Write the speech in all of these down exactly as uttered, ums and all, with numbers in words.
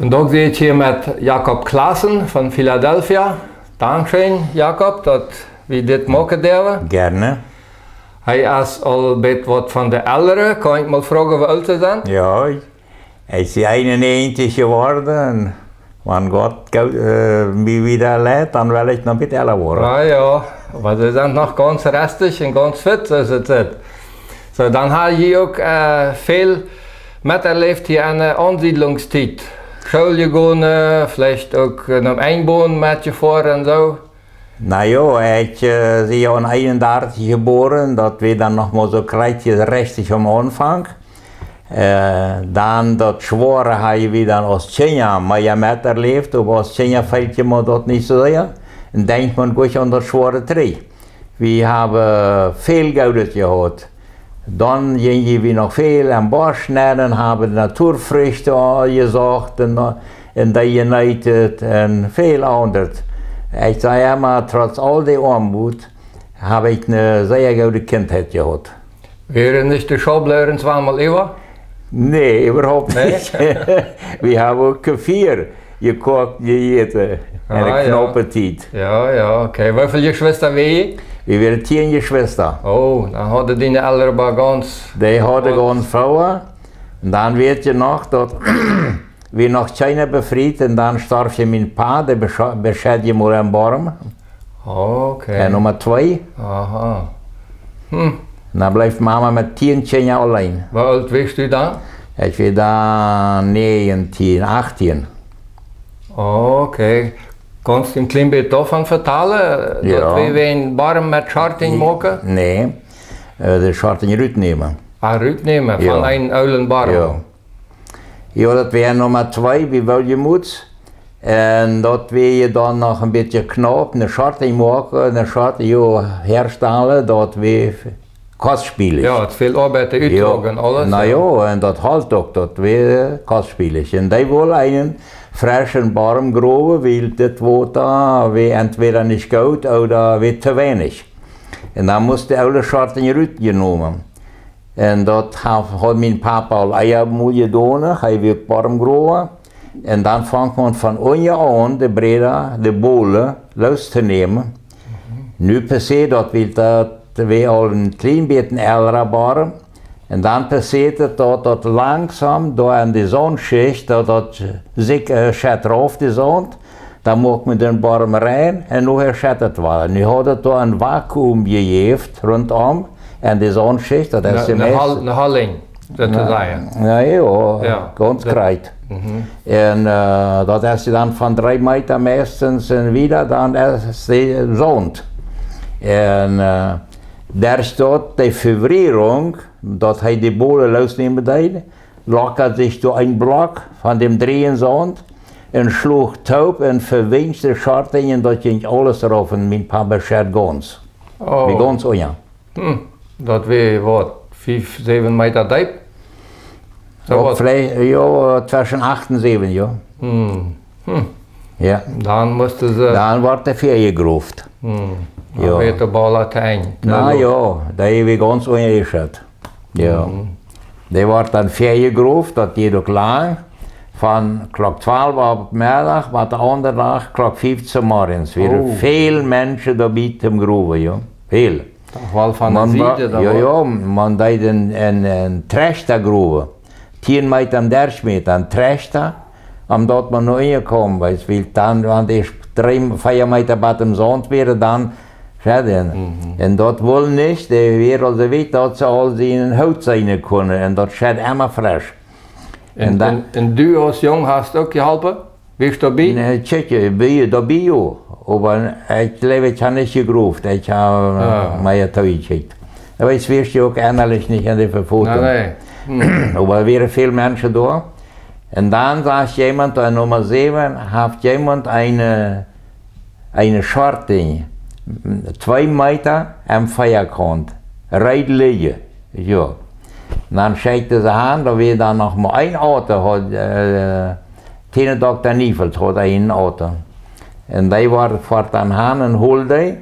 Un dan sent wie hia met Jakob Klaassen von Philadelphia. Dankscheen, Jakob, daut wie dit moaken derwen. Gerne. Hee es aul bät waut von de Elre, kaun ekj mol froagen, woo oolt see sent? Jo, ekj sie eenunnäajentich jeworden. Un wan Gott go-, äh, mie wieda leit, dan well ekj noch een bät elra woaren. Ah jo, oba see sent noch gaunz restich un gaunz fit, soo aus et sitt. Soo, dan hab jie uk, äh, väl meterläft hia enne, äh, Aunsiedlungstiet. School jegonen, äh, veleicht uk, äh, nom Enjboon metjefoaren un soo. Na jo, ekj, äh, sie jo en eenundartich jebuaren, daut wia dan noch mol soo krakjt rajcht aum Aunfank. Äh, dan daut Schwoare hab wie dan aus Kjinja mea meterläft, oba aus Kjinja feelt eena daut nich soo sea. Un denkjt eena goanich aun daut Schwoare trigj. Wie haben väl Goodet jehaut. Dan jinjen wie noch väl aum Bosch nenn, haben Naturfrüchte jesocht un, un dee jeneeten un väl aundret. Ekj saj emma, trotz aul dee Oamoot hab ekj eene sea goode Kjintheit jehaut. Wieren nich de Schaubleeren zweimal äwa? Nä, äwahaupt nich. Wie haben uk Kefir jekoakt, jejäten, enne, ah, jo, knaupe Tiet. Jo, jo, okay. Woo väl Jeschwista wia jie? Wie wieren tieen Jeschwista. Oh, dan hauden diene Elren oba gaunz, dee hauden gaunz väl. Un dan weet jie noch, daut wie noch kjeene befriet, un dan storf je mien Pa, dee besche-, bescheid je mol em Borm. Okay. En Numma twee. Aha. Hm. Dan bleef Mama met tieen Kjinja auleen. Woo oolt wieescht du dan? Ekj wia dan näajentieen, achtieen. Okay. Kaust du een kjlien bät doavon vetalen? Jo. Daut wie een Borm met Schortjen moaken? Nä. Äh, de Schortjen rutnämen. Ah, rutnämen von, jo, eenen oolen Borm. Jo. Jo, daut wia Numma twee, wie Wiljemuts. Un daut wia je dan noch een bät knaup, eene Schortjen moaken, eene Schortjen, jo, häastalen, daut wia kostspielig. Jo, et es väl Oabeit, de, jo, Utdroagen, aules, na jo. Jo, un daut hilt uk, daut wia kostspielig. Un dee wull eenen freschen Borm growen, wiels dit Wota wia entwäda nich goot ooda wia too weinich. Un dan must de oole Schortjen rutjenomen. Un daut haud, haud mien Papa aul eemol jedonen, hee wia Bormgrowa. Un dan funk eena von unjen aun, de Bräda, de Bolen, loos to nämen. Mhm. Nu passeet daut, wiels daut wia aul een kjlien bät elra Borm. Un dan passeet et daut, daut langsom doa aun de Sauntschicht, daut, daut sikj, äh, schett rauf de Saunt, dan mucht eena dän Borm rein un nohäa schett et wada. Nu haud et doa een Vakuum jejäft runtom aun de Sauntschicht, daut es, na, de, eene Hal-, eene Halling, soo to, na, sajen. Na jo, jo, gaunz krakjt. Mhm. Un, äh, daut es dan von dree Meeta meistens un wieda, dan es de Saunt. Un, äh, doa steit de Verwirrung, daut hee de Bolen loosnämen deed, lockad sikj doa een Block von däm dreien Saunt un schluach toop un vewinjad de Schortjen, daut jinkj aules rauf un mien Papa schett gaunz. Oh. Wia gaunz unjen. Hm. Daut wia waut, fief, säwen Meeta deep? Soo waut? Veleicht, jo, tweschen acht un säwen, jo. Hm. Hm. Jo. Dan musten see, dan wort de Fäa jegroft. Hm. Jo. Dan wia de Bola to Enj. Na jo, dee wia gaunz unjen jeschett. Jo. Mhm. Dee wort dan väajegroft, daut deed uk lang. Von Klock twalf opp Meddach bat de aundre Dach Klock fief zemorjes. Wieren, oh, väl Menschen doabie toom growen, jo. Väl. Doch woll von de Sied, jo, jo, eena deed een, een, een Trechta growen. Tieen Meeta em Derchmeeta, een Trechta, om daut eena no unjen komen, weetst, wiels dan, wan dee dree, vea Meeta bat em Saunt wieren, dan, jo, dan. Mhm. Un daut wull nich, dee wia aul soo wiet, daut see aul sienen Hoot seenen kunnen, un daut schett emma fresch. Un, un dan, un, un du aus Jung hast uk jeholpen? Wieescht doabie? Nä, kjikj, ekj wia doabie, jo. Oba ekj jleew, ekj hab nich jegroft, ekj hab, äh, ah, mea toojekjikjt. Oba ekj wia je uk ennalich nich aun de Vefoten. Nä, nä. Hm. Oba wieren väl Menschen doa. Un dan sajcht jemaunt, aun Numma säwen, haft jemaunt eene, eene Schortjen, twee Meeta aum Feakaunt, reed lijen. Jo. Un dan schekjt hee see han, doa wia dan noch mau een Auto, haud, äh, Tine Dokta Niefeld haud een Auto. Un dee wort, foat dan han un hold dee.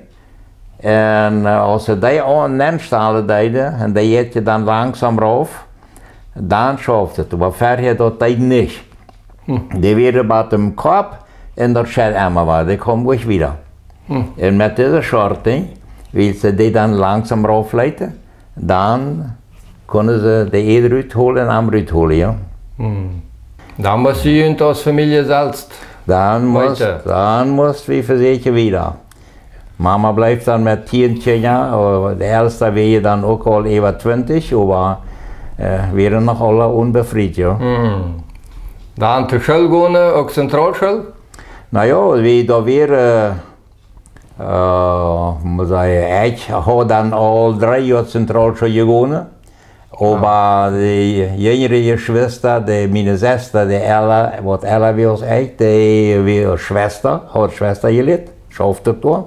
Un, äh, aus see dee aun, nenstalen deeden, un dee jeit je dan langsom rauf, dan schauft et. Oba verhäa daut deed nich. Dee wieren bat em Kopp un daut schedd emma wada, dee kjeemen nich wada. Un met dise Schorten, wiels see dee dan langsom raufleeten, dan kunnen see de Eed rutholen un am rutholen, jo. Dan must jie junt aus Famielje selfst. Dan must, dan must wie vesäkjen wada. Mama bleef dan met tieen Kjinja, oba de elsta wia dan uk aul äwa twintich, oba, äh, wieren noch aule onbefriet, jo. Dan to School gonen, uk Zentralschool? Na jo, wie, doa wieren, äh, mott sajen, ekj haud dan aul dree Joa Zentralschool jegonen. Oba de jinjre Jeschwista, de, miene Sesta, de ella, waut ella wia aus ekj, dee wia Schwesta, haud Schwesta jelieet, schauft doa.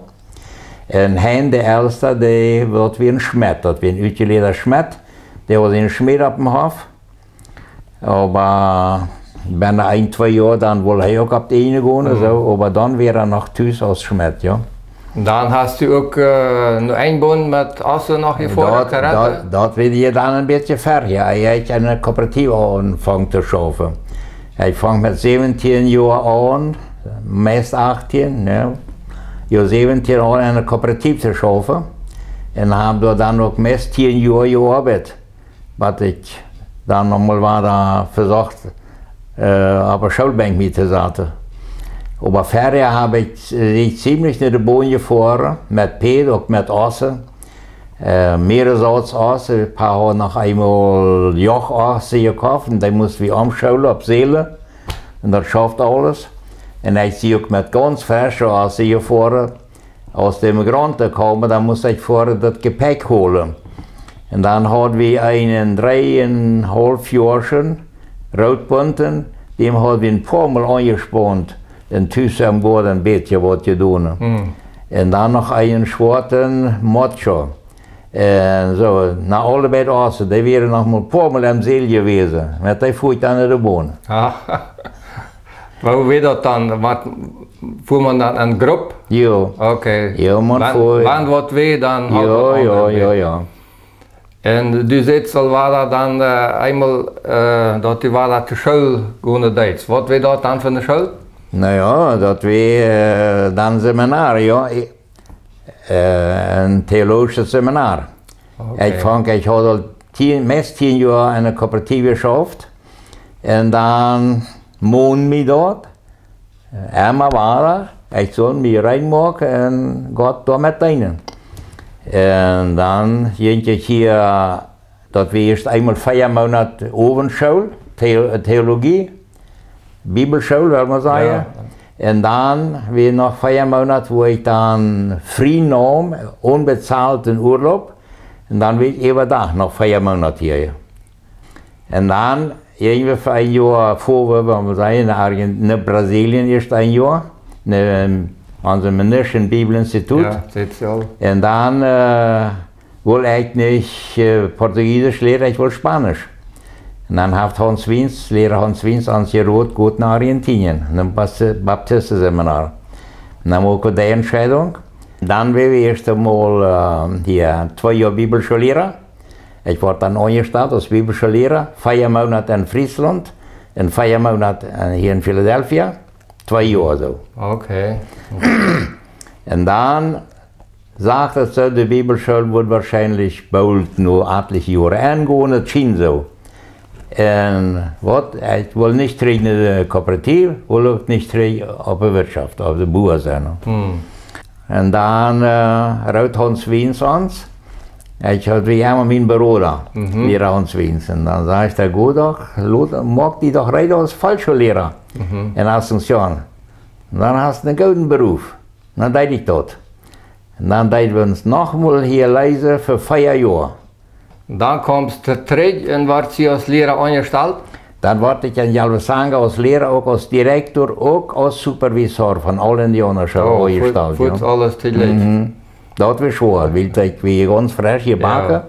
Un Hein, de elsta, dee, daut wia een Schmäd, daut wia een utjelieeda Schmäd, dee haud een Schmäd opp däm Hoff. Oba bennen een, twee Joa, dan wull hee uk opp de eene gonen, soo, oba dan wia hee noch tus aus Schmäd, jo. Dan hast du uk, äh, noch een Bund met Ossen noch jefoaren, Karette? Daut, daut wia je dan een bät verjäa. Jo, ekj haud enne Kooperativ aunjefongen to schaufen. Ekj funk met säwentieen Joa aun, meist achttieen, jo. Jo, säwentieen aun enne Kooperativ to schaufen. Un hab doa dan uk meist tieen Joa jeoabeit. Waut ekj dan noch mol wada vesocht, äh, opp de Schoolbenkj mie to saten. Oba verjäa hab ekj, äh, ziemlich no de Bund jefoaren, met Pieed, uk met Ossen. Äh, mearere Sorten Ossen, wie hauden noch eemol Jochossen jekoft, un dee musten wie omschoolen opp Sälen. Un daut schauft aules. Un ekj sie uk met gaunz fresche Ossen jefoaren. Aus de Immigranten kjeemen, dan must ekj foaren daut Jepekj holen. Un dan haud wie eenen dreeunhaulf Joaschen, rootbunten, dän haud wie een poamol aunjespaunt, un tus em Goaden een bät waut jedonen. Un dan noch eenen schwoaten Macho. Un soo, na aule beid Ossen, dee wieren noch mol poamol em Säl jewast. Met dee fua ekj dan no de Bund. Ah. Woo wia daut dan? Waut, fua maun dan en Grupp? Jo. Okay. Jo, maun fua. Wan waut wia, dan haud jo, jo, jo. Un du sätst aul wada dan, äh, eemol, äh, daut du wada to School gonen deedst. Waut wia daut dan fa eene School? Na jo, daut wia, äh, dan Seminar, jo. Äh, een teologischet Seminar. Okay. Ekj funk, ekj haud aul tieen, meist tieen Joa enne Kooperativ jeschauft. Un dan mond mie daut, äh, emma wada, ekj sull mie rein moaken un Gott doamet deenen. Un dan jinkj ekj hia, daut wia ieescht eemol vea Moonat Owenschool, Theo-, Theologie, Bibelschool, well wie sajen. Jo. Un dan wia noch vea Moonat, wua ekj dan frie naum, onbezahlten Urlaub. Un dan wia ekj äwadach noch vea Moonat hia. Un dan, irjentwua fa een Joa, fua wie, well wie sajen, no Argen-, no Brasilien ieescht een Joa, no, ähm, onse Mission Bibelinstitut. Jo, säd see aul. Un dan, äh, wull ekj nich, äh, Portugiesisch lieren, ekj wull Spaunisch. Un dan haft Hans Wiens, Liera Hans Wiens ons jerot, got no Argentinien, no Bas-, Baptistenseminar. Un dan muak wie de Entscheidunk. Dan wia wie ieescht eemol, äh, hia twee Joa Bibelschoolliera. Ekj wort dan aunjestalt aus Bibelschoolliera, vea Moonat en Frieslaunt un vea Moonat, äh, hia en Philadelphia. Twee Joa soo. Okay. Un dan sach ekj soo, de Bibelschool wudd woarschienlich boolt no atelje Joaren engonen, daut schien soo. Un waut, ekj wull nich trigj no de Kooperativ, wull uk nich trigj opp de Wirtschoft, opp de Bua sennen. Hm. Un dan, äh, roopt Hans Wiens ons. Ekj haud, wia emma mien Beroda, mhm, Liera Hans Wiens. Un dan säd hee: "Go doch, lot, moak die doch reed aus Volksschoolliera, mhm, en Asunción. Dan hast du eenen gooden Beruf." Dan deed ekj daut. Un dan deed wie ons noch mol hia läsen fa vea Joa. Dan kjeemst du trigj un wordst hia aus Liera aunjestalt? Dan wort ekj en Yalve Sanga aus Liera, uk aus Direkta, uk aus Supervisor von aule Indianerschool aunjestalt, jo. Oh, fuaz aules toojlikj. Mhm. Daut wia schwoa, wiels ekj wia gaunz fresch jebaken.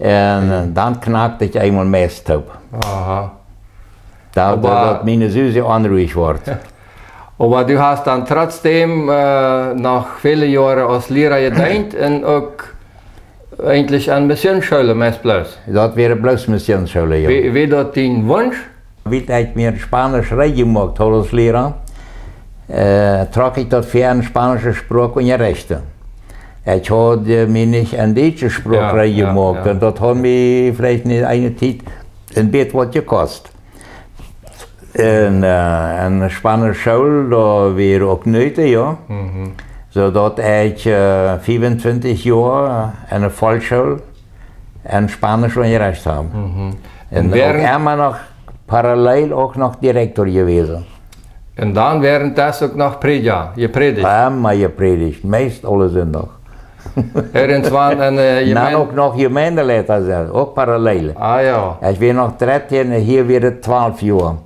Jo. Un, äh, dan knakjt ekj eemol meist toop. Aha. Daut, oba daut, daut miene Susi onruhich wort. Oba du hast dan trotzdäm, äh, noch väle Joaren aus Liera jedeent un uk eejentlich aun Missionsschool meist bloos? Daut wieren bloos Missionsschool, jo. Wia, wia daut dien Wunsch? Wiels ekj mie en Spanisch reed jemoakt haud aus Liera, äh, trock ekj daut ver, en spaunische Sproak unjarechten. Ekj haud, äh, mie nich en dietsche Sproak reed jemoakt. Un daut haud mie veleicht eene Tiet een bät waut jekost. En, äh, en spaunische School, doa wia uk Noot, jo. Soo daut ekj, äh, fiefuntwintich Joa en eene Volksschool en Spanisch unjarecht hab. Un uk emma noch parallel uk noch Direktor jewast. Un dan währenddessen uk noch Prädja, jeprädicht? Emma jeprädicht, meist aule Sindach. Irjentwan en, äh, dan uk noch Jemeindeleiter sennen, uk parallel. Ah, jo. Ekj wia noch dartieen, hia wia daut twalf Joa.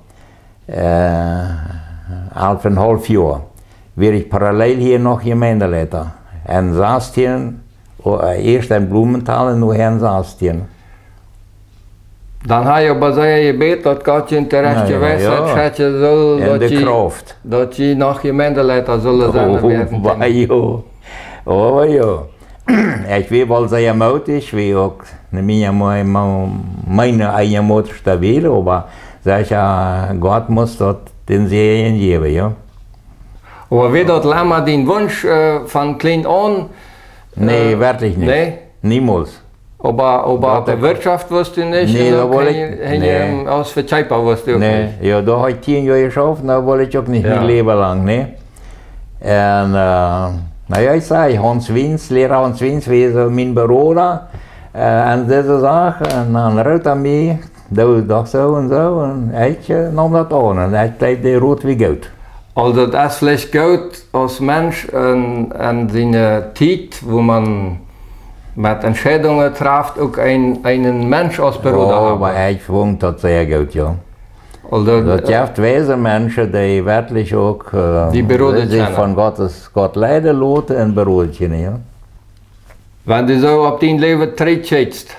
Äh, alf un haulf Joa. Wia ekj parallel hia noch Jemeindeleiter. En sastieen, o-, äh, ieescht en Blumenthal un nu en sastieen. Dan hab jie oba sea jebät, daut Gott junt de rajchte Weisheit schenkjen sull, daut jie noch Jemeindeleiter sullen sennen. Oh, jo. Ekj wia woll sea mootich, wia uk, ne, miene, miene, miene eejenmootich stabil, oba secha, Gott must daut dän Säajen jäwen, jo. Oba wia daut emma dien Wunsch, äh, von kjlien aun? Nä, werkjlich nich. Niemols. Oba, oba opp de Wirtschoft wurscht du nich, nä, un doa uk wull ekj, nä, aus Vekjeepa wurscht du uk nich. Jo, doa hab ekj tieen Joa jeschauft, doa wull ekj uk nich mien Läwen lang, nä. Un, äh, na jo, ekj saj, Hans Wiens, Liera Hans Wiens, wia soo mien Beroda, äh, aun dise Sach, un dan roopt hee mie, doo daut soo un soo, un ekj, äh, neem daut aun, un ekj deed de Rot wia goot. Aulsoo, daut es veleicht goot aus Mensch en, en siene Tiet, wua eena met Entscheidungen trafft, uk een, eenen Mensch aus Beroda haben. Jo, oba ekj funk daut sea goot, jo. Aulsoo, daut, äh, jeft weise Menschen, dee werkjlich uk, äh, dee beroden, sikj kjennen von Gott, Gott leiden loten un beroden kjennen, jo. Wan du soo opp dien Läwen trigjkjikjst,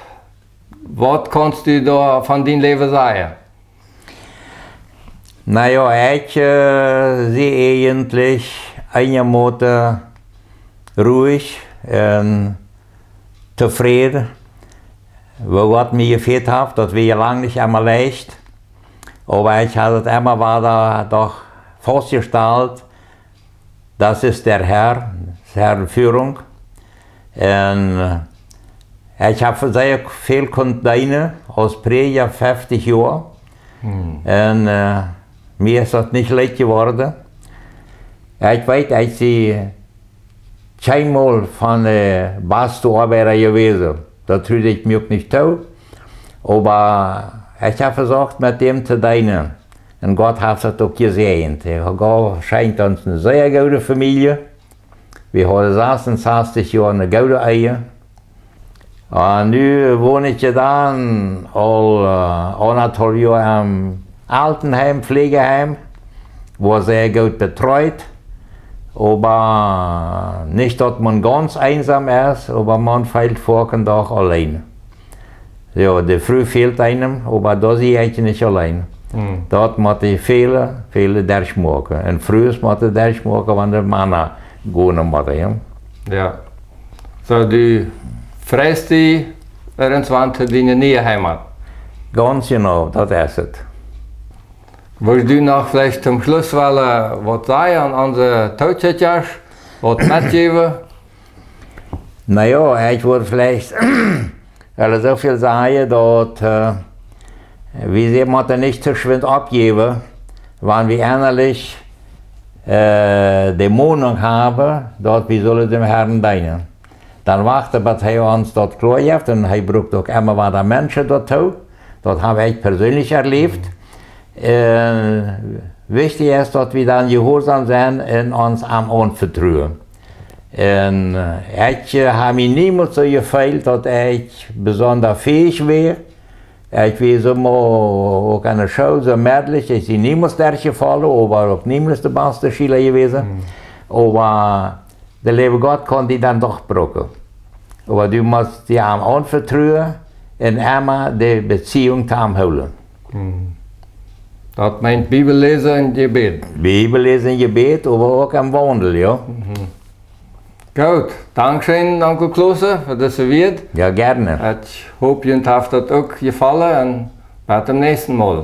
waut kaust du doa von dien Läwen sajen? Na jo, ekj, äh, sie eejentlich eenjamoten ruhich un tofräd, woo Gott mie jefieet haft. Daut wia lang nich emma leicht, oba ekj hab daut emma wada doch faustjestalt, daut es de Herr, de Herr Führung. Un, äh, ekj hab sea väl kunt deenen, aus Prädja feftich Joa. Un, äh, mie es daut nich leet jeworden. Ekj weet, ekj sie kjeenmol von, äh, baste Oabeida jewast. Daut truad ekj mie uk nich too. Oba ekj hab vesocht, met däm to deenen. Un Gott haft daut uk jesäajent. Hee haft jeschenkjt ons eene sea goode Famielje. Wie hauden sasunsastich Joa eene goode Ehe. Un nu won ekj dan aul, äh, aundathaulf Joa em Altenheim, Pflegeheim, wua sea goot betreut, oba nich daut eena gaunz eensam es, oba eena feelt foaken doch auleen. Jo, de Fru fält eenem, oba doa sie ekj nich auleen. Daut mott väle, väle derchmoaken. Un Frues motten derchmoaken, wan de Mana gonen motten, jo. Jo. Soo, du freist die irjentwan to diene niee Heimat? Gaunz jeneiw, daut es et. Wurscht du noch veleicht toom Schluss wellen waut sajen aun onse Tookjikjasch, waut metjäwen? Na jo, ekj wudd veleicht well soo väl sajen, daut, äh, wie motten nich too schwind oppjäwen, wan wie ennalich, äh, de Meenunk haben, daut wie sullen däm Herrn deenen. Dan wachten, bat hee ons daut kloa jeft, un hee brukt uk emma wada Menschen doatoo. Daut hab ekj perseenlich erläft. Äh, wichtich es, daut wie dan jehuarsom sent un ons am aunvetruen. Un, äh, ekj, äh, hab mie niemols soo jefeelt, daut ekj besonda fäich wia. Ekj wia soo mau uk aun de School soo meddlich, ekj sie niemols derchjefollen, oba uk niemols de baste Schiela jewast. Oba de leewe Gott kaun die dan doch brucken. Oba du motst die am aunvetruen un emma de Beziehung to am hoolen. Daut meent Bibel läsen un Jebäd. Bibel läsen un Jebäd, oba uk em Waundel, jo. Goot, dankscheen, Onkel Klose, fa dise Wieed. Jo, jearn. Ekj hop, junt haft daut uk jefollen un bat toom näakjsten Mol.